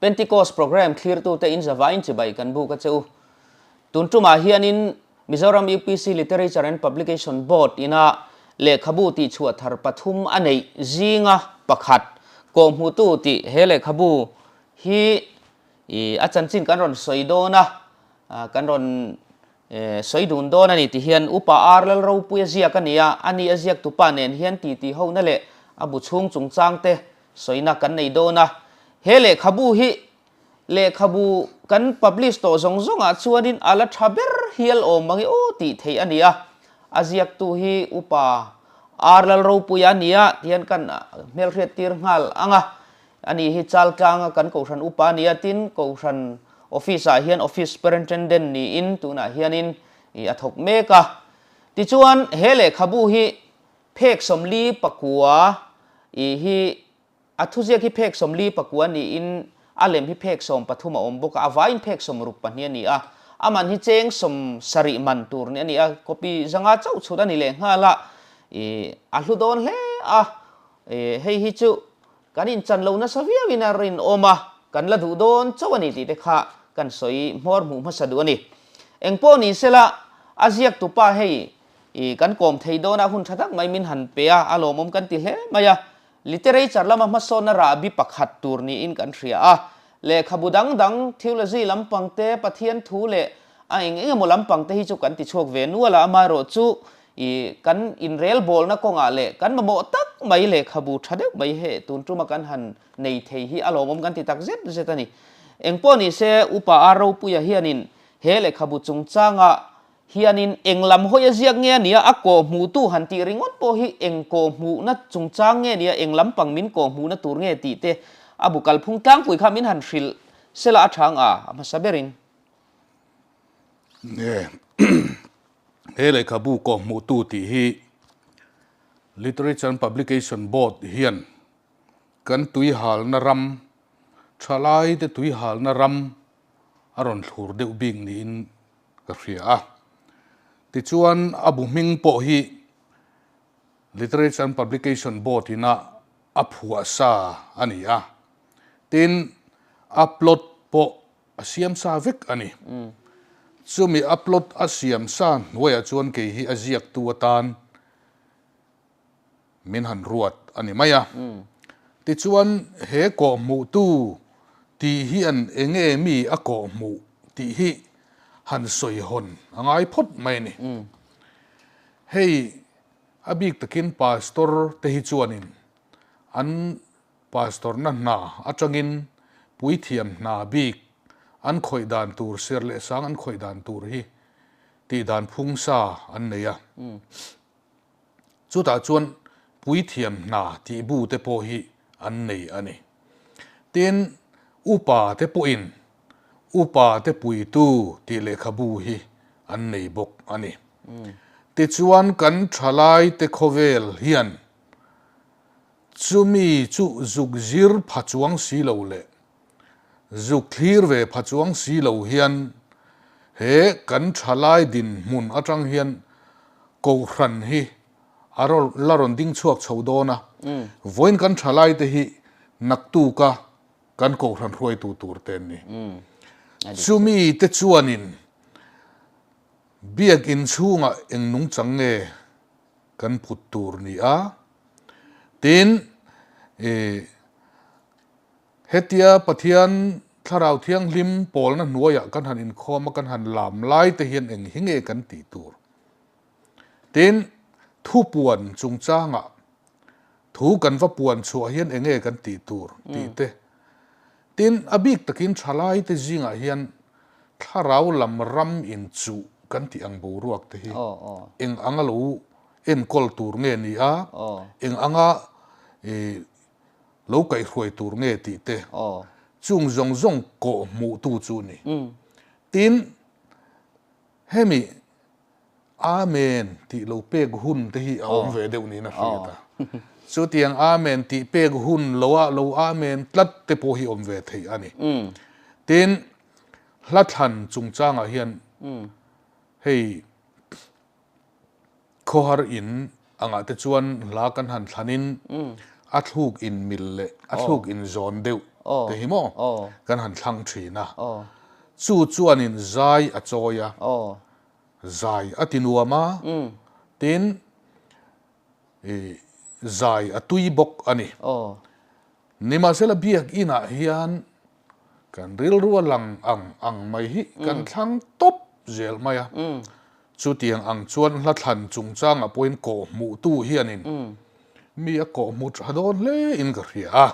Pentecost Programme thlirtute in zavain chibai kan buk a che u. Tun tumah hianin Mizoram UPC Literature and Publication Board ina lehkhabu tihchhuah thar pathum a neih zinga pakhat kawhhmuhtu tih he lehkhabu hi a chanchin kan rawn sawi dawn a, kan rawn sawi dun dawn a ni ti hian Upa Ar Lalropuia ziak a ni a, ani a ziaktupa nen hian titi hona leh a bu chhung chungchangte sawina kan nei dawn a. He lehkhabu hi lehkhabu kan publish tawh zawng zawngah chuanin a la tha ber hial awm ang i aw tih theih a ni a. A ziaktu hi Upa Ar Lalropuia a ni a tihian kan hmelhriat tir nghal ang a. Ani hi Chaltlanga kan Kohhran Upa a ni a, tin Kohhran Office ah hian Office Superintendent niin tunah hianin a thawk mek a. Tichuan he lehkhabu hi phek 44 i hi a thuziak hi phek 44 niin a lem hi phek 13 a awm bawk a, a vaiin phek 62 a ni a. A man hi cheng 70 man tur ni a ni a, copy zanga chauh chhut a ni lehnghal a, i a hlu dawn hle a. Hei hi chu Kan inchan lo nasa viauin a rinawm a, kan la duh dawn chauh a ni tih te kha kan sawi hmawr hmuh hmasa duh a ni. Engpawh ni sela, a ziaktupa hei i kan kawm thei dawn a, hun tha tak mai min han pe a, a lawmawm kan ti hle mai a. Literature lama hmasawnna rahbi pakhat tur niin kan hria a, lehkhabu dang dang, theology lampang te, Pathian thu leh a eng eng emaw lampang te hi chu kan ti chhuak ve nual a, amaherawhchu I kan inrelbawlna kawngah leh kan mamawh tak mai lehkhabu tha deuh mai he tun tuma kan han nei thei hi a lawmawm kan ti tak zet zet a ni. Engpawh ni se Upa Ar Ropuia hianin he lehkhabu chungchangah hianin eng lam hawi a ziak nge a nia, a kawhhmuhtu han tih ringawt pawh hi eng kawhhmuhna chungchang nge nia, eng lampang min kawhhmuhna tur nge tih te a bu kalphung tlangpui kha min han hrilh sela a tha ang a, a hmasa berin. Nge. He lehkhabu kawhhmuhtu tih hi Literature and Publication Board hian kan tuihalna ram, thalaite tuihalna ram a rawn thlur deuh bik niin ka hria a. Tichuan a bu hming pawh hi Literature and Publication Board ina a phuah sa a ni a. Tin, a plot pawh A siam sa vek a ni. Chumi a plot a siam sa hnuaiah chuan kei hi a ziaktu atan min han ruat a ni mai a. Tichuan he kawhhmuhtu tih hian enge mi a kawhhmuh tih hi han sawi hawn a ngai phawt mai a ni. Hei a bik takin pastor te hi chuanin an Pastor-na hna atangin puithiam hna bik an khawih dan tur, ser leh sang an khawih dan tur hi tih dan phung sa an nei a. Chutah chuan puithiam hna tih bu te pawh hi an nei a ni. Tin, upa te pawhin upa te puitu tih lehkhabu hi an nei bawk a ni. Tichuan kan thalaite khawvel hian Chumi chu zuk zir pha chuang si lo leh zuk thlir ve pha chuang si lo hian he kan thalai dinhmun atang hian Kohhran hi a la rawn ding chhuak chho dawn a, vawiin kan thalai te hi naktuka kan Kohhran hruaitu tur te an ni. Chumi te chuanin Biakinn chhungah eng nungchang nge kan put tur ni a? Tin, i hetia Pathian Thlarau Thianghlim pawlna hnuaiah kan han inkhawm a, kan han lam lai te hian eng hi nge kan tih tur? Tin, thupuan chungchangah thu kan va puan chhuah hian eng nge kan tih tur tih te. Tin, a bik takin thalai te zingah hian thlarau lam ram inchuh kan tih ang boruak te hi eng anga lo enkawl tur nge ni a, eng anga lo kaihhruai tur nge tih te chung zawng zawng kawh hmuhtu chu ni. Tin, hemi Amen tih lo pek hun te hi a awm ve deuh niin a hriat a. Chutiang Amen tih pek hun loah lo Amen tlat te pawh hi awm ve theih a ni. Tin, hla thlan chungchangah hian hei khawhar in angah te chuan hla kan han thlanin a thluk in mil leh a thluk in zawn deuh. te hi maw kan han thlang thin a. Chu chuanin zai a chawi a, zai a ti nuam a, tin zai a tui bawk a ni. Nimahsela biakinah hian kan rilru a lang ang ang mai hi kan thlang tawp zel mai a. Chutiang ang chuan hla thlan chungchangah pawhin kawhhmuhtu hianin mi a kawhhmu tha dawn hle in ka hria a.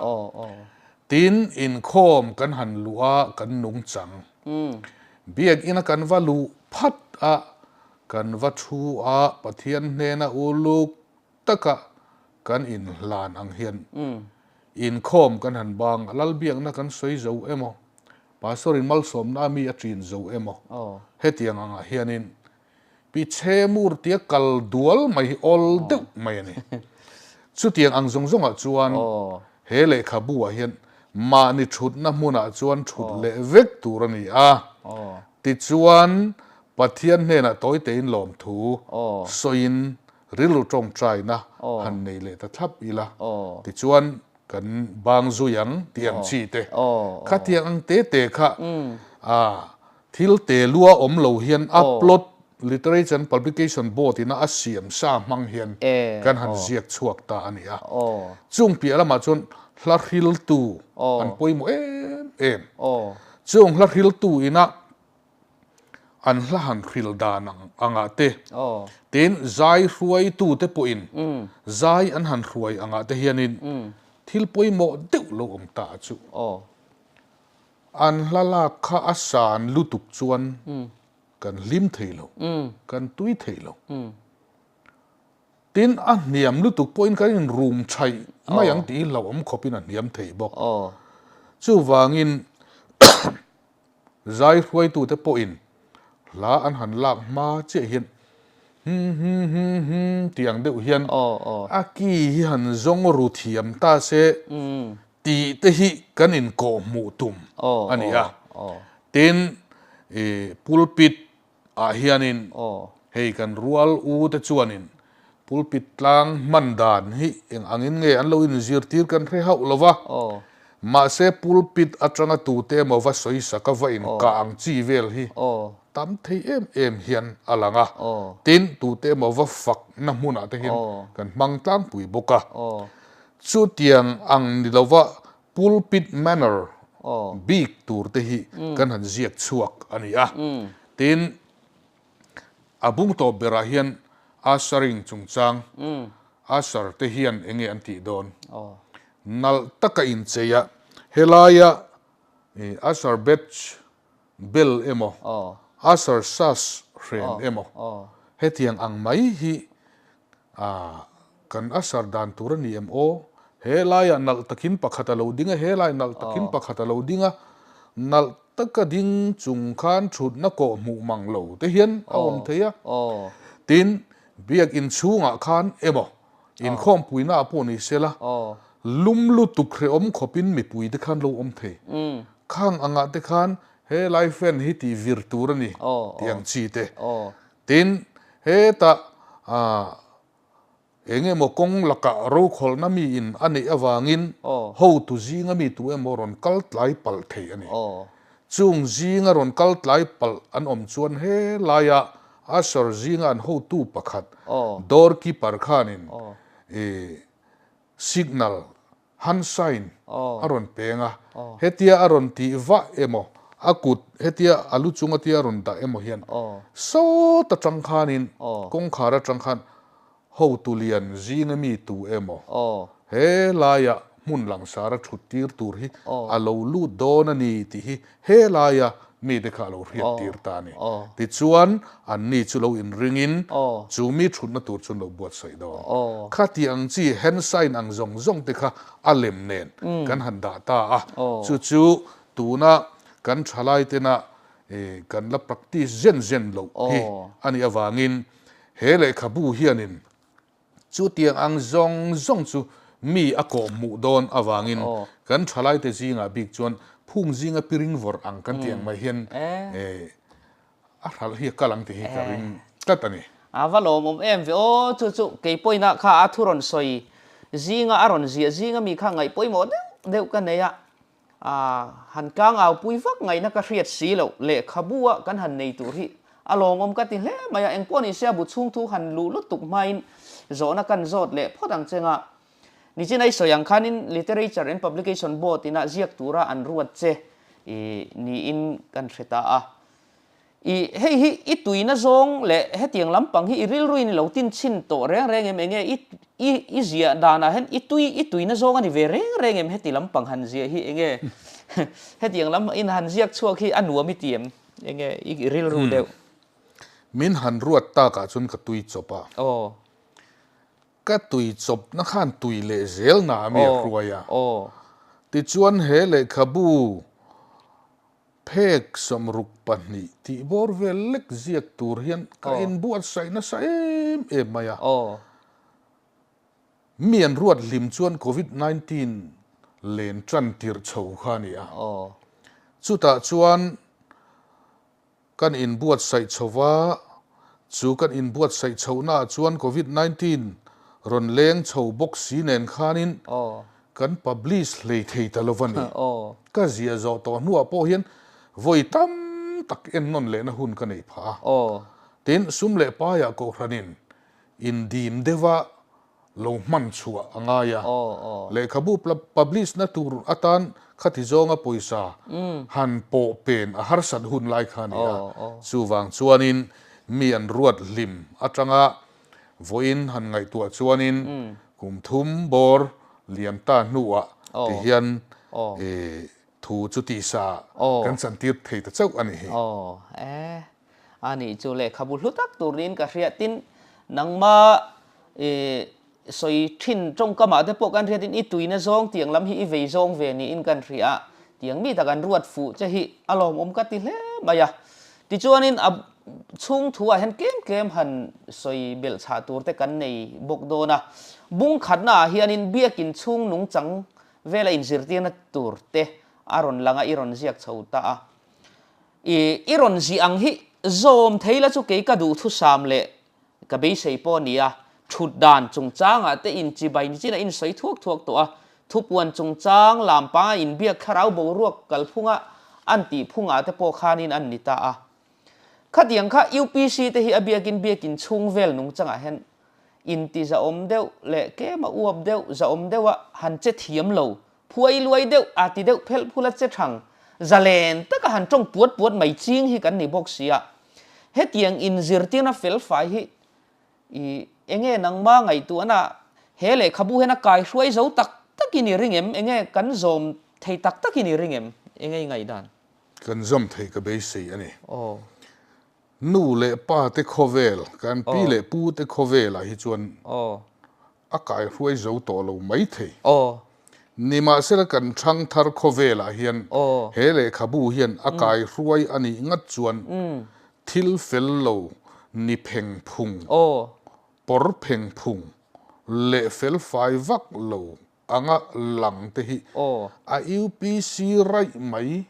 Tin, inkhawm kan han luh a kan nungchang. Biakina kan va luh phat a, kan va thu a, Pathian hnena uluk taka kan inhlan ang hian inkhawm kan han bang a, Lalbiakna kan sawi zo emaw, Pastor in malsawmna a mi a ṭin zo emaw, hetiang angah hianin pi chhemur tia kal dual mai hi awl deuh mai a ni. Chutiang ang zawng zawngah chuan he lehkhabu ah hian mahni ṭhutna hmunah chuan ṭhut leh vek tur a ni a, tichuan Pathian hnenah tawitein lawmthu sawiin Rilru tawngtaina han nei leh ta thlap ila, tichuan kan bang zui ang tih ang chi te. Khatiang ang te te kha thil te lua awm lo hian upload Literature and Publication Board ina a siam sa hmang hian kan han ziak chhuak ta a ni a. Chung piah lamah chuan hla hriltu an pawimawh em em. Chung hla hriltu ina An hla han hril dan ang angah te, tin zai hruaitute pawhin zai an han hruai angah te hianin thil pawimawh deuh lo awm ta chu. An hla lak kha a san lutuk chuan kan hlim thei lo, kan tui thei lo. Tin, a hniam lutuk pawhin kan inrum thaih mai ang tih hi hlauhawm khawpin a hniam thei bawk. Chuvangin zai hruaitute pawhin hla an han lak hma chiah hian hum hum hum hum tih ang deuh hian a ki hi han zawng ru thiam ta se tih te hi kan inkawhhmuh tum a ni a. Tin, pulpit ah hianin hei kan rual u te chuanin pulpit tlang hman dan hi eng angin nge an lo inzirtir kan hre hauh lo va, mahse pulpit atanga tute emaw va sawi sak a va inkah ang chi vel hi tam thei em em hian a lang a, tin tute emaw va fakna hmunah te hian kan hmang tlangpui bawk a, chutiang ang ni lova Pulpit manner bik tur te hi kan han ziak chhuak a ni a. Tin, a bung tawp berah hian ushering chungchang, usher te hian eng nge an tih dawn? Nalh taka inchei a, helaia usher badge bell emaw, usher sash hren emaw, hetiang ang mai hi Kan a sar dan tur a ni em aw? He laiah nalh takin pakhat a lo ding a, he laiah nalh takin pakhat a lo ding a, nalh taka ding chung khan thutna kawh hmuh mang lo te hian a awm thei a. Tin, biakin chhungah khan emaw, inkhawmpuina ah pawh ni se la, lum lutuk hrehawm khawpin mipui te khan lo awm thei. Khang angah te khan he lai fan hi tih vir tur a ni tih ang chi te. Tin, hetah eng emaw kawng lakah rokhawlhna miin a neih avangin hotu zinga mi tu emaw rawn kal tlai palh thei a ni. Chung zinga rawn kal tlai palh an awm chuan helaia usher zinga an hotu pakhat doorkeeper khanin signal hand sign a rawn peng a, hetia a rawn tih vah emaw, a kut hetia a lu chung atia a rawn dah emaw hian sawt atang khanin kawngkhar atang khan hotu lian zinga mi tu emaw he laiah hmun langsar a thut tir tur hi a lo lut dawn a ni tih hi he laia mite kha a lo hriat tir ta a ni. Tichuan, anni chu lo inringin chu mi thutna tur chu an lo buatsaih dawn. Khati ang chi hand sign ang zawng zawng te kha a lem nen kan han dah ta a. Chu chu tuna kan thalai tena kan la practice zen zen loh hi a nih avangin he lehkhabu hianin Chutiang ang zawng zawng chu mi a kawh hmuh dawn avangin kan thalaite zingah bik chuan phung zinga piring vawrh ang kan tih ang mai hian a hralh hi a kal ang tih hi ka ring tlat a ni. A va lawmawm em ve aw, chu chu kei pawina kha a thu rawn sawi zinga a rawn ziah zinga mi kha ngaih pawimawh deuh deuh ka nei a. Han tlangau pui vak ngaihna ka hriat si loh lehkhabu a kan han nei tur hi a lawmawm ka ti hle mai a, engpawh ni se a bu chhung thu han luh lutuk hmain zawhna kan zawt leh phawt ang che nga. Nichin a i sawi ang khanin Literature and Publication Board ina ziak tura an ruat che niin kan hre ta a. I hei hi i tuina zawng leh hetiang lampang hi i rilruin i lo tin chhin tawh reng reng em? Enge i i i ziah danah hian i tui i tuina zawng a ni ve reng reng em heti lampang han ziah hi enge hetiang lam in han ziak chhuak hi a nuam i ti em? Enge i rilru deuh? Min han ruat takah chuan ka tui chawp a. Aw. Ka tui chawpna khan tui leh zel na a mi a hruai a. Tichuan he lehkhabu Phek 62 tih bawr vel lek ziak tur hian ka inbuatsaih nasa em em mai a. Mi an ruat hlim chuan Covid 19 len tan tirh chho kha a ni a. Chutah chuan Kan inbuatsaih chho va, chu kan inbuatsaih chhohnaah chuan Covid 19 rawn leng chho bawk si nen khanin kan publish hlei thei ta lo va ni. Ka ziah zawh tawh hnuah pawh hian vawi tam tak ennawn lehna hun ka nei phah a. Tin, sum leh paiah kohhranin indim deuha lo hman chhuah a ngai a, lehkhabu publish na tur atan khati zawnga pawisa han pawh pen a harsat hun lai kha a ni a, chuvang chuanin mi an ruat hlim atanga vawiin han ngaihtuah chuanin kum thum bawr liam ta hnuah ti hian thu chu tisa kan chantir thei ta chauh a ni hi. A nih chu lehkhabu hlu tak tur niin ka hria. Tin, nangma i sawi thin tawngkamah te pawh kan hriatin i tuina zawng tiang lam hi i vei zawng ve niin kan hria a, tiang mi tak an ruat fuh che hi a lawmawm ka ti hle mai a. Tichuanin a chhung thuah hian tlem tlem han sawi belh chhah tur te kan nei bawk dawn a. Bung khatnaah hianin biakin chhung nungchang vela inzirtirna tur te a rawn lang a, i rawn ziak chho ta a. I i rawn zih ang hi zawm thei la chu kei ka duhthusam leh ka beisei pawh a ni a, thut dan chungchangah te inchibai ni chin a insawi thuak thuak tawh a, thupuan chungchang lampanga inbiak thlarau boruak kalphunga an tih phungah te pawh khanin an ni ta a. Khatiang kha UPC te hi a biakin biakin chhung vel nungchangah hian inti zahawm deuh leh tlema uap deuh zahawm deuha han che thiam lo Phuai luai deuh a ti deuh phelh phul a che thang zalen taka han tawng puat puat mai ching hi kan ni bawk si a. Hetiang inzirtirna felfai hi i enge nangma ngaihtuahna he lehkhabu hian a kaihruai zo tak takin i ring em? Enge kan zawm thei tak takin i ring em? Enge i ngaihdan? Kan zawm thei ka beisei a ni. Aw. Nu leh pa te khawvel, kan pi leh pu te khawvelah hi chuan a kaihruai zo tawh lo mai thei. Nimahsela kan thangthar khawvelah hian he lehkhabu hian a kaihruai a nih ngat chuan thil fel lo ni pheng phung, pawr pheng phung leh felfai vak lo anga lang te hi a UPC raih mai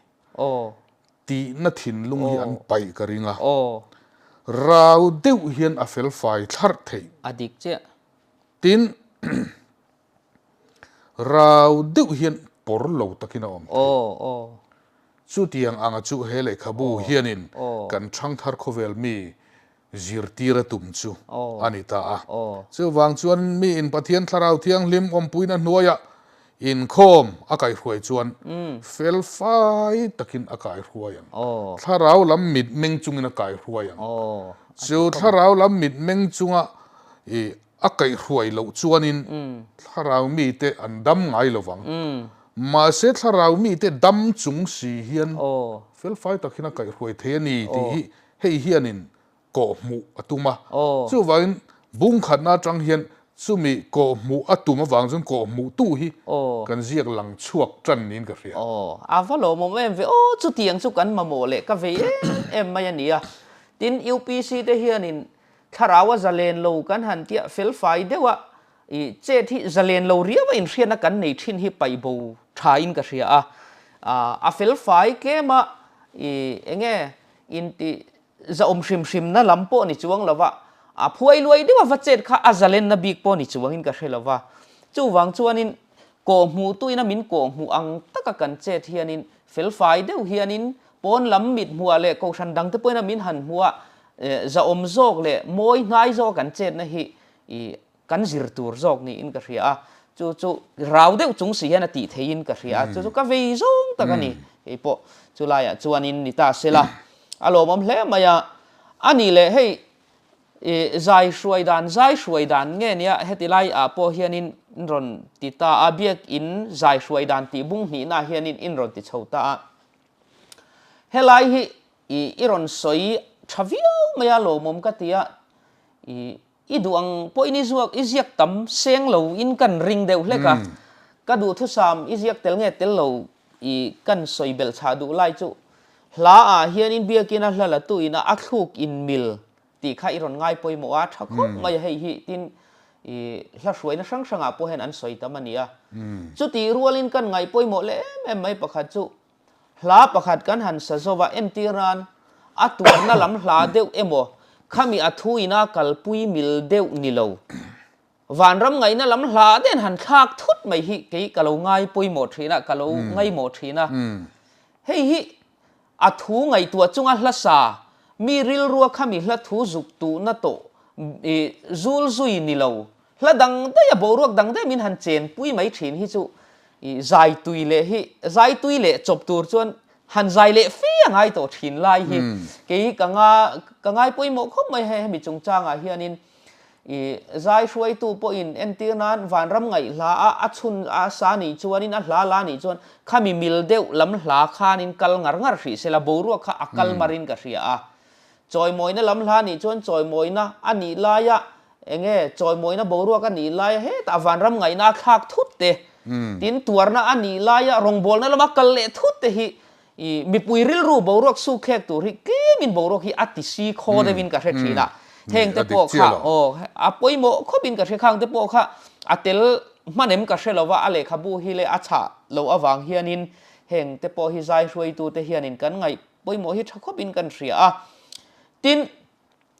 tihna thinlung hi an paih ka ring a, rau deuh hian a felfai thlarh theih. A dik chiah. Tin, rau deuh hian pawr lo takin a awm theih. Chutiang anga chu he lehkhabu hianin kan thangthar khawvel mi zirtir a tum chu a ni ta a. Chuvang chuan miin Pathian Thlarau Thianghlim awmpuina hnuaiah inkhawm a kaihruai chuan felfai takin a kaihruai ang. Thlarau lam mitmeng chungin a kaihruai ang. Chu thlarau lam mitmeng chunga a kaihruai loh chuanin thlarau mite an dam ngai lo vang. Mahse thlarau mite dam chung si hian felfai takin a kaihruai thei a ni tih hi Hei hianin kawhhmuh a tum a, chuvangin bung khatna atang hian chumi kawhhmuh a tum avang chuan kawhhmuhtu hi kan ziak lang chhuak tan niin ka hria. Aw, a va lawmawm em ve aw, chutiang chu kan mamawh leh ka vei em em mai a ni a. Tin, UPC te hianin thlarau a zalen lo kan han tia felfai deuh a, I chet hi zalen lo riau a inhriatna kan nei thin hi paih bo tha in ka hria a, a felfai tlem a, i enge inti zahawm hrim hrim na lam pawh ni chuang lo va, a phuai luai deuh a va chet kha a zalenna bik pawh ni chuang in ka hre lo va, chuvang chuanin. Kawhhmuhtuin a min kawhhmuh ang taka kan chet hianin felfai deuh hianin pawn lam mit hmuah leh kohhran dangte pawhin a min han hmuh a, zahawm zawk leh mawi hnai zawka kan chetna hi kan zir tur zawk niin ka hria a, chu chu rau deuh chung si hian a tih theihin ka hria a, chu chu ka vei zawng tak a ni. Hei pawh chu laiah chuanin ni ta sela a lawmawm hle mai a, a nih leh hei I zai hruai dan, zai hruai dan nge nia heti lai ah pawh hianin in rawn ti ta a, biakin zai hruai dan tih bung hnihna hianin in rawn ti chho ta a. Helai hi i i rawn sawi tha viau mai a, lawmawm ka ti a, i i duh ang pawhin i zuak i ziak tam seng lo in kan ring deuh hlek a, ka duhthusam i ziak tel nge tel lo I kan sawi belh chhah duh lai chu hla ah hianin biakin a hla la tu in a a thluk in mil tih kha i rawn ngai pawimawh a, tha khawp mai a hei hi tin i hla hruaina hrang hrang ah pawh hian an sawi tam a ni a. Chutih rualin kan ngaih pawimawh leh em em mai pakhat chu hla pakhat kan han sa zo va entir nan a tuarna lam hla deuh emaw khami a thu ina kalpui mil deuh ni lo. Vanram ngaihna lam hla den han thlak thut mai hi kei ka lo ngai pawimawh thin a, ka lo ngaimawh thin a. Hei hi a thu ngaihtuah chunga hla sa, mi rilrua khami hla thu zuk tuhna tawh i zul zui ni lo, hla dang daih a boruak dang daih min han chenpui mai thin hi chu i zai tui leh hi zai tui leh chawp tur chuan han zai leh fe a ngai tawh thin lai hi kei ka nga ka ngai pawimawh khawp mai hei hemi chungchangah hianin I zai hruaitu pawhin entir nan vanram ngaih hla a a chhun a sa nih chuanin a hla la nih chuan khami mil deuh lam hla khanin kal ngar ngar hrih sela boruak kha a kal marin ka hria a. Chawimawina lam hla nih chuan chawimawina a nih laia enge chawimawina boruak a nih laia hetah vanram ngaihna a thlak thut te tin tuarna a nih laia rawngbawlna lama kal leh thut te hi I mipui rilru boruak suk thlek tur hi tlemin boruak hi a ti si khaw deuhin ka hre thin a, heng te pawh kha aw a pawimawh khawpin ka hre khang te pawh kha a tel hman em ka hre lo va, a lehkhabu hi leh a chhah loh avang hianin heng te pawh hi zai hruaitute hianin kan ngaih pawimawh hi tha khawpin kan hria a. Tin,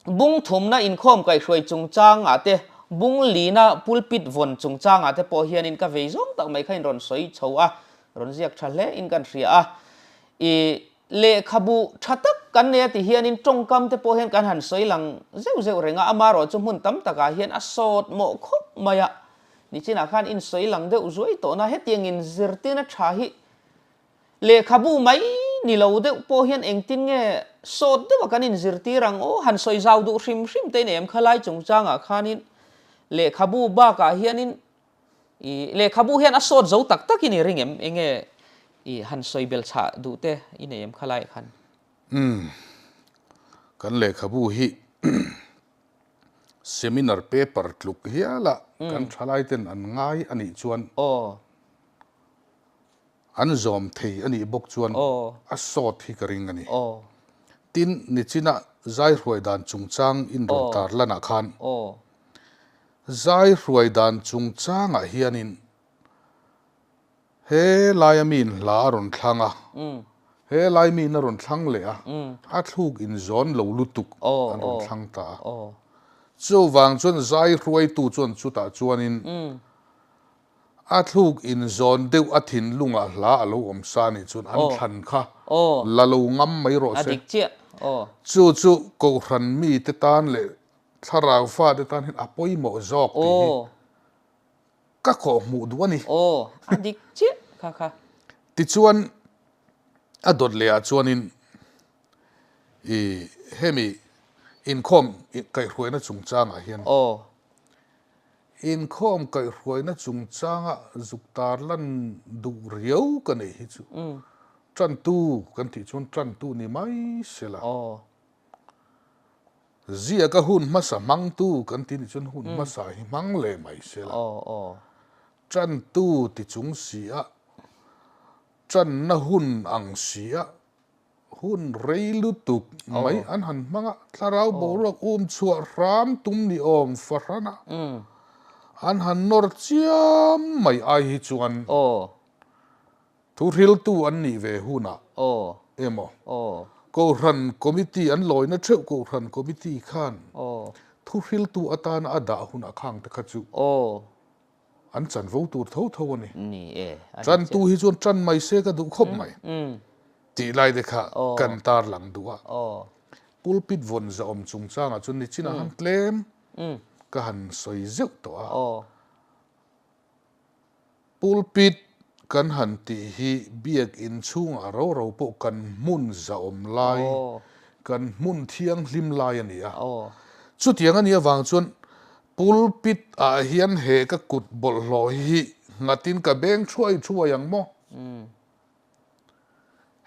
Bung thumna inkhawm kaihhruai chungchangah te, bung lina pulpit vawn chungchangah te pawh hianin ka vei zawng tak mai kha in rawn sawi chho a, rawn ziak tha hle in kan hria a. I lehkhabu tha tak kan nei a ti hianin tawngkam te pawh hian kan han sawi lang zeuh zeuh reng a, amaherawh chu hmun tam takah hian a sawt mawh khawp mai a. Nichinah khan in sawi lang deuh zuai tawhna hetiangin zirtirna tha hi Lehkhabu mai ni lo deuh pawh hian engtin nge sawt deuha kan inzirtir ang aw? Han sawi zau duh hrim hrim te in em kha lai chungchangah khanin lehkhabu bakah hianin i lehkhabu hian a sawt zo tak takin i ring em? Enge i han sawi bel chhah duh te i nei em kha laiah khan? Umm, kan lehkhabu hi seminar paper tluk hiala kan thalaiten an ngai a nih chuan An zawm thei a nih bawk chuan a sawt hi ka ring a ni. Tin, nichina zai hruai dan chungchang in rawn tar lanah khan zai hruai dan chungchangah hianin he laia miin hla a rawn thlang a, he lai miin a rawn thlang leh a, a thluk inzawn lo lutuk an rawn thlang ta a. Chuvang chuan zai hruaitu chuan chutah chuanin A thluk inzawn deuh a thinlungah hla a lo awm sa nih chuan an thlan kha la lo ngam mai rawh se. Chu chu Kohhran mite tan leh thlarau fate tan hian a pawimawh zawk tih hi ka kawhhmuh duh a ni. Tichuan a dawt leh ah chuanin i hemi inkhawm kaihhruaina chungchangah hian Inkhawm kaihhruaina chungchanga zuk tarlan duh riau ka neih hi chu tantu kan tih chuan tantu ni mai se la. Ziaka hun hmasa hmangtu kan tih nih chuan hun hmasa hi hmang leh mai se la. Tantu ti chung si a, tanna hun ang si a, Hun rei lutuk mai an han hmang a, thlarau boruak um chhuah hram tum ni awm fahran a, an han nawr chiam mai ai hi chuan thuhriltu an nih ve hunah emaw Kohhran Committee an lawina theuh Kohhran Committee khan thuhriltu atana a dah hunah khang te kha chu. An chanvo tur tho tho a ni. Ni e. Tantu hi chuan tan mai se ka duh khawp mai tih lai te kha kan tarlang duh a. Pulpit vawn zahawm chungchangah chuan nichinah han tlem ka han sawi zeuh tawh a. Pulpit kan han tih hi biakinn chhungah ro ro pawh kan hmun zahawm lai, kan hmun thianghlim lai a ni a. Chutiang a nih avang chuan pulpit ah hian he ka kut bawlhhlawh hi nghatin ka beng thuai thuai ang maw?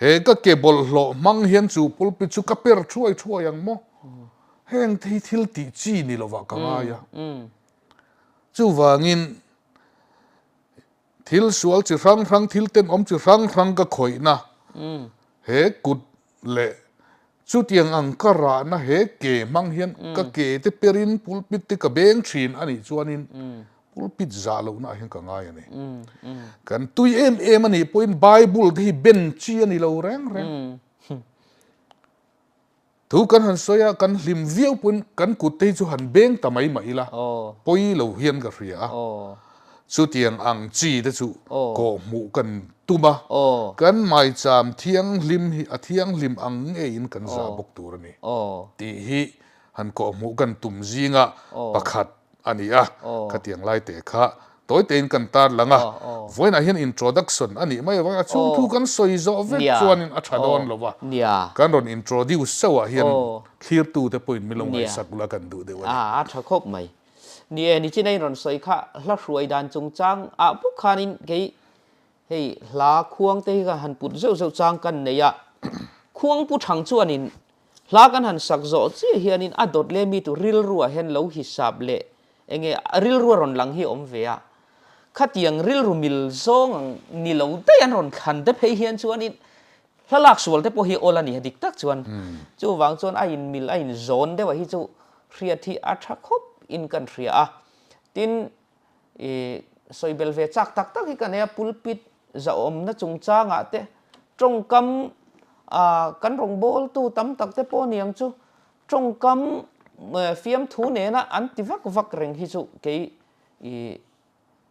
He ka ke bawlhhlawh hmang hian chu pulpit chu ka per thuai thuai ang maw? Heng te hi thil tih chi ni lovah ka ngai a. Chuvangin thil sual chi hrang hrang, thil tenawm chi hrang hrang ka khawihna he kut leh chutiang ang ka rahna he ke hmang hian ka ke te perin pulpit te ka beng thin a nih chuanin pulpit zah lohna ah hian ka ngai a ni. Kan tui em em a nih pawhin Bible te hi ben chi a ni lo reng reng. Thu kan han sawi a, kan hlim viau pawn kan kut te hi chu han beng ta mai mah ila, pawi lo hian ka hria a. Chutiang ang chi te chu kawhhmuh kan tum a, kan maicham thianghlim hi a thianghlim ang ngeiin kan zah bawk tur a ni tih hi han kawhhmuh kan tum zinga pakhat a ni a, khatiang lai teh kha tawi tein kan tar lang a, vawiinah hian introduction a nih mai avangin a chhung thu kan sawi zawh vek chuanin a tha dawn lo va, kan rawn introduce chauh ah hian thlirtute pawhin min lo ngaihsak ula kan duh deuh a ni. A tha khawp mai. Ni e, nichina in rawn sawi kha hla hruai dan chungchang ah bawk khanin kei hei hla khuang te hi ka han put zeuh zeuh chang kan nei a, khuang pu thang chuanin Hla kan han sak zawh chiah hianin a dawt leh mi tu rilruah hian lo hisap leh enge rilru a rawn lang hi a awm ve a. Khatiang rilru mil zawng ang ni lo daih an rawn thlan te phei hian chuanin hla lak sual te pawh hi awl a ni a dik tak chuan. Chuvang chuan a in mil a in zawn deuh a hi chu hriat hi a tha khawp in kan hria a. Tin I sawi bel ve chak tak tak hi ka nei a, pulpit zahawmna chungchangah te tawngkam kan rawngbawltu tam tak te pawh niang chu tawngkam fiamthu nena an ti vak vak reng hi chu kei i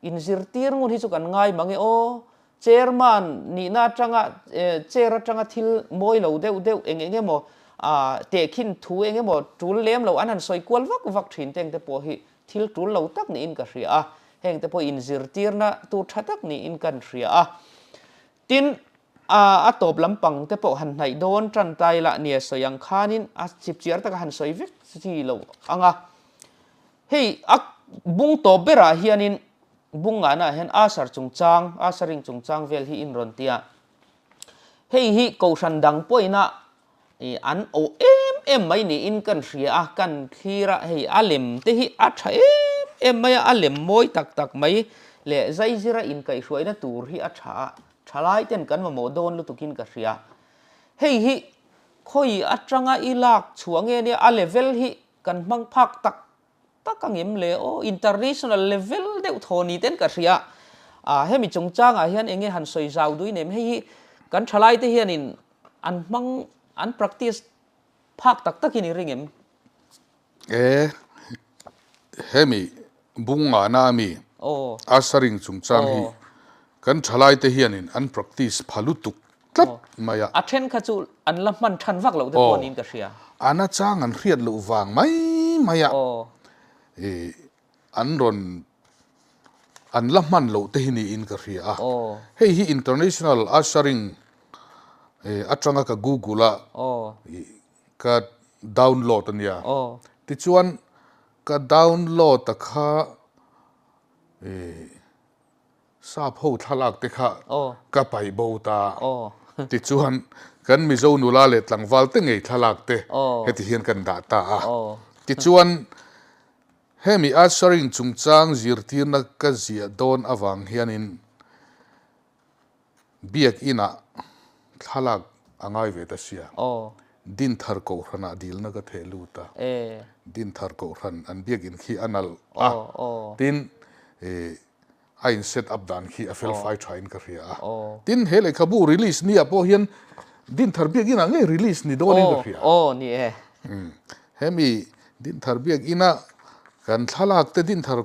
inzirtir ngun hi chu kan ngai mang e aw. Chairman nihna atanga chair atanga thil mawi lo deuh deuh eng eng emaw tehkhin thu eng emaw tul lem lo an han sawi kual vak vak thin te ang te pawh hi Thil tul lo tak niin ka hria a, heng te pawh inzirtirna tur tha tak niin kan hria a. Tin, a tawp lampang te pawh han hnaih dawn tan ta ila nia sawi ang khanin a chipchiar taka han sawi vek chi lo ang a. Hei a bung tawp berah hianin bung ngahnaah hian Asher chungchang, Ashering chungchang vel hi in rawn ti a. Hei hi kohhran dang pawhina I an awh em em mai niin kan hria a, kan thlir a, hei a lem te hi a tha em em mai a, a lem mawi tak tak mai leh zaizira inkaihhruaina tur hi a tha a, thalai ten kan mamawh dawn lutukin ka hria. Hei hi khawi atanga i lak chhuah nge nia a level hi kan hmang phak tak tak angem le aw, international level deuh thaw ni ten ka hria a, hemi chungchangah hian enge han sawi zau duin em, hei hi kan thalai te hianin An hmang, an practice phak tak takin i ring em? E, hemi bung ngahna a mi ushering chungchang hi kan thalaite hianin an practice pha lutuk tlat mai a. A then kha chu an la hman than vak loh te pawh niin ka hria. A nachang an hriat loh vang mai mai a. I An rawn an la hman loh te hi niin ka hria a. Hei hi International Ushering atanga ka Google a ka download a nia. Tichuan ka download a kha Sap ho thlalak te kha ka paih bo ta. Tichuan kan Mizo nula leh tlangval te ngei thlalak te heti hian kan dah ta a. Tichuan Hemi ushering chungchang zirtirna ka ziah dawn avang hianin Biak Inah thlalak a ngai ve ta sia. Dinthar Kohhranah dilna ka theh lut a. Dinthar Kohhran an Biak In khi a nalh a, tin a in set up dan khi a fel fai tha in ka hria a. Tin, he lehkhabu release ni ah pawh hian Dinthar Biak Inah ngei release ni dawn in ka hria. Aw, ni e. Hemi Dinthar Biak Ina kan thlalak te Dinthar.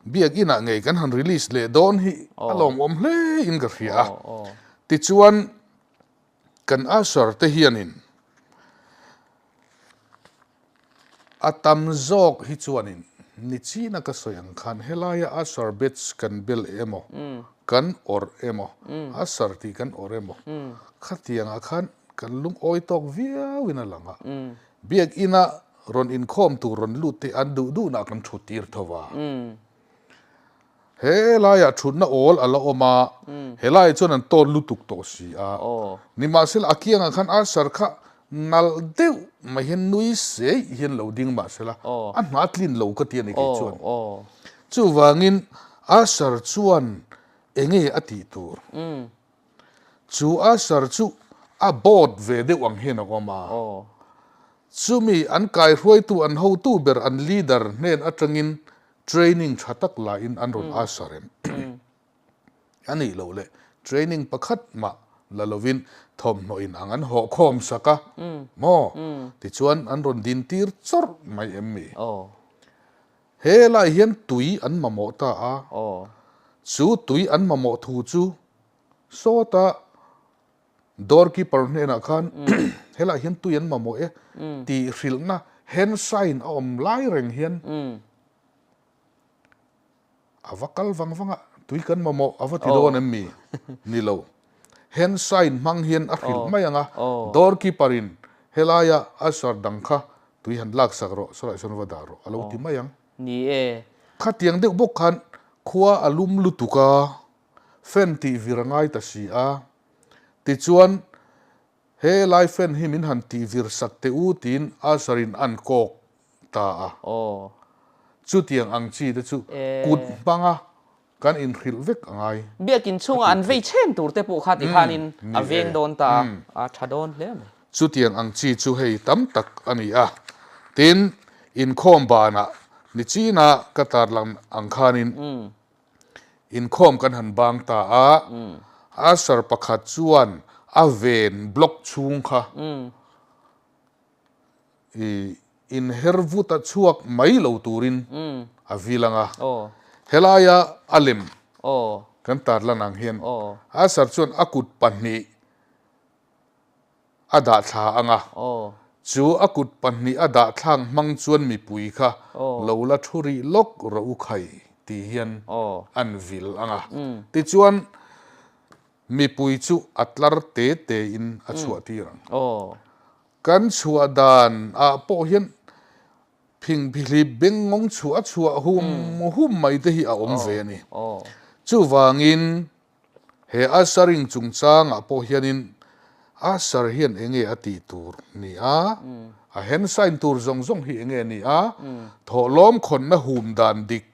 Biakinah ngei kan han release leh dawn hi a lawmawm hle in ka hria a. Tichuan kan usher te hianin a tam zawk hi chuanin nichina ka sawi ang khan helaia usher batch kan bel emaw kan awrh emaw usher tih kan awrh emaw khatiangah khan kan lungawi tawk viauin a lang a. Biakina Rawn inkhawm tur rawn lut te an duh duhnah kan thut tir tho va. He laiah thutna awl a la awm a, he laiah chuan an tawn lutuk tawh si a. Nimahsela a kiangah khan Arthur kha nalh deuh mai hian nui seih hian lo ding mahsela a hna tlin lo ka ti a ni kei chuan. Chuvangin Arthur chuan enge a tih tur? Chu Usher chu a board ve deuh ang hian a awm a. Chumi an kaihruaitu an hotu ber an leader hnen atangin training tha tak lain an rawn usher em. A nih loh leh training pakhat mah la lovin thawmhnaw in ang an hawh khawm sak a maw? Tichuan an rawn din tir chawrh mai em mi? He lai hian tui an mamawh ta a, chu tui an mamawh thu chu sawta doorkeeper hnenah khan helai hian tui an mamawh e tih hrilhna hand sign a awm lai reng hian a va kal vang vang a, tui kan mamawh a va ti dawn em mi? Ni lo. Hand sign hmang hian a hrilh mai ang a, doorkeeper in helaia usher dang kha Tui han lak sak rawh, sawlai sawn va dah rawh, a lo ti mai ang. Ni e. Khatiang deuh bawk khan khua a lum lutuk a, fan tih vir a ngai ta si a. Tichuan, he lai fan hi min han tih vir sak teh u tiin Usher in an kawk ta a. Chutiang ang chi te chu kut hmanga Kan inhrilh vek a ngai. Biakin chhunga an vei chhen tur te pawh kha ti khanin a veng dawn ta a, a tha dawn hle mai. Chutiang ang chi chu hei tam tak a ni a, tin, inkhawm banah nichina ka tarlang ang khanin inkhawm kan han bang ta a, usher pakhat chuan a ven block chhung kha I inher vut a chhuak mai lo turin a vil ang a. Helaia a lem kan tarlan ang hian Asher chuan a kut pahnih a dah thla ang a. Chu a kut pahnih a dah thlak hmang chuan mipui kha lo la thu rih lawk rawh u khai tih hian an vil ang a. Tichuan mipui chu a tlar te te in a chhuah tir ang. Kan chhuah dan ah pawh hian phingphihlip bengngawng chhuah a chhuah hum hum mai te hi a awm ve a ni. Chuvangin he ushering chungchang ah pawh hianin usher hian enge a tih tur ni a, a hand sign tur zawng zawng hi enge ni a, thawhlawm khawnna hum dan dik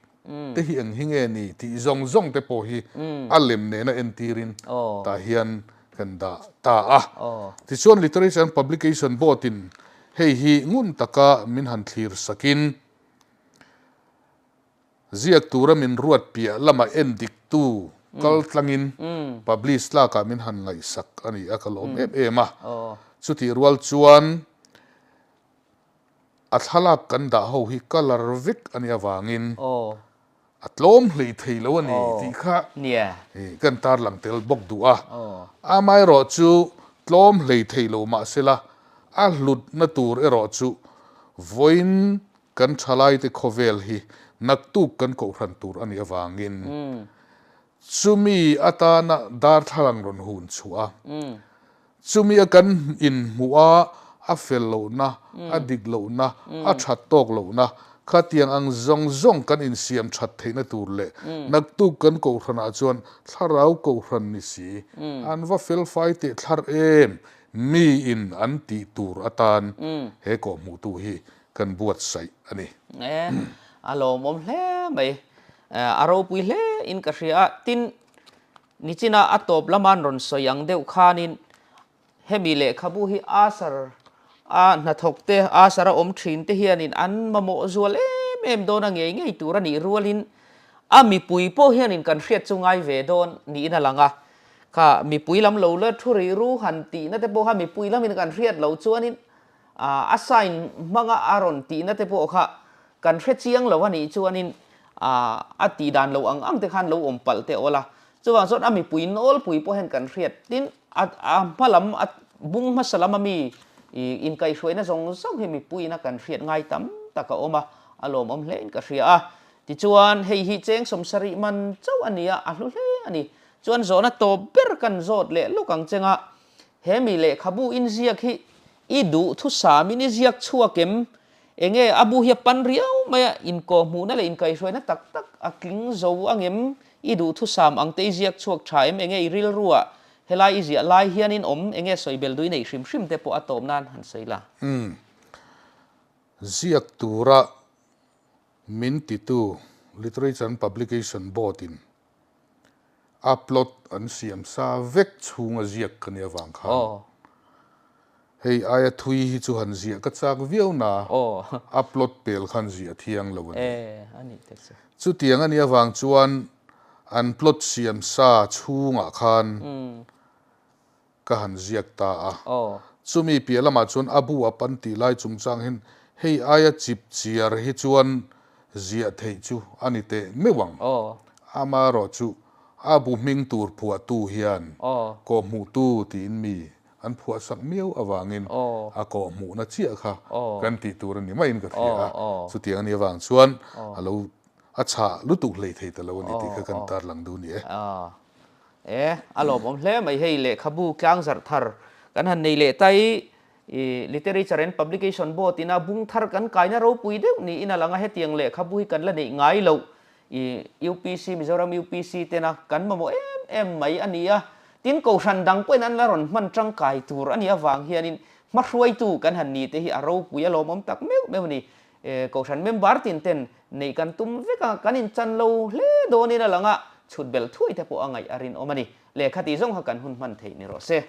te hi eng hi nge ni tih zawng zawng te pawh hi a lem nena entirin tah hian kan dah ta a. Tichuan Literature and Publication Board in hei hi ngun taka min han thlir sakin ziak tura min ruat piah lama en diktu kal tlangin publish tlakah min han ngaihsak a ni a, ka lawm em em a. Chutih rual chuan A thlalak kan dah ho hi colour vek a nih avangin a tlawm hlei thei lo a ni tih kha kan tarlang tel bawk duh a. Amaherawh chu tlawm hlei thei lo mahsela a hlutna tur erawh chu vawiin kan thalaite khawvel hi naktuk kan kohhran tur a nih avangin chumi atana darthlalang rawn hun chhuah a. Chumi a kan inhmuh a, a fel lohna, a dik lohna, a that tawk lohna, khatiang ang zawng zawng kan insiam that theihna tur leh naktuk kan kohhranah chuan thlarau kohhran ni si, an va fel fai teh thlar em, miin an tih tur atan he kawhhmuhtu hi kan buatsaih a ni. E, a lawmawm hle mai. A ropui hle in ka hria a, tin, Nichina a tawp lama an rawn sawi ang deuh khanin hemi lehkhabu hi Asar a hnathawk te, Asar a awm thin te hianin an mamawh zual em em dawn a ngei ngei tur a nih rualin a mipui pawh hianin kan hriat chu ngai ve dawn niin a lang a. Kha mipui lam lo la thu rih ru han tihna te pawh kha mipui lamin kan hriat loh chuanin a sign hmanga a rawn tihna te pawh kha kan hre chiang lo a nih chuanin. A tih dan lo ang ang te khan lo awm palh teh awl a. Chuvang chuan a mipui nawlpui pawh hian kan hriat. Tin, a a hma lam a bung hmasa lam a mi inkaihhruaina zawng zawng hi mipuiin a kan hriat ngai tam tak a awm a, a lawmawm hlein ka hria a. Tichuan, hei hi cheng 70 man chauh a ni a, a hlu hle a ni. Chuan zawhna tawp ber kan zawt leh lawk ang cheng a, he mi lehkhabu inziak hi i duh thusamin i ziak chhuak em? Enge a bu hi a pan riau mai a, inkawhhmuhna leh inkaihhruaina tak tak a tling zo angem? I duhthusam ang te i ziak chhuak tha em? Enge i rilruah helai i ziah lai hianin awm? Enge sawi bel duh i neih hrim hrim te pawh a tawp nan han sawi la. Umm. Ziak tura min titu Literature and Publication Board in a plot an siam sa vek chhunga ziak ka nih avang khan hei aia thui hi chu han ziah ka chak viau na a plot pel khan ziah thiang lo a ni. Chutiang a nih avang chuan an plot siam sa chhungah khan ka han ziak ta a. Chumi piah lamah chuan a bu a pan tih lai chungchang hian hei aia chip chiar hi chuan ziah theih chu a ni teh meuh ang. Amaherawh chu a bu hming tur phuahtu hian kawhhmuhtu tiin mi an phuahsak miau avangin a kawhhmuhna chiah kha kan tih tur a ni maiin ka hria a. Chutiang a nih avang chuan a lo a chhah lutuk hlei thei ta lo a ni tih kha kan tarlang duh ni e. E, a lawmawm hle mai hei lehkhabu tlang zarh thar kan han nei leh ta i, i Literature and Publication Board ina bung thar kan kaina ropui deuh niin a lang a, hetiang lehkhabu hi kan la neih ngai loh i UPC, Mizoram UPC tena kan mamawh em em mai a ni a, tin kohhran dang pawhin an la rawn hman tangkai tur a nih avang hianin hmahruaitu kan han ni te hi a ropui a lawmawm tak meuh meuh a ni. Kohhran member tin ten neih kan tum vek a, kan inchan lo hle dawnin a lang a, chhut belh thuai te pawh a ngaih a rinawm a ni. Lehkha tih zawng kha kan hun hman theih ni rawh se.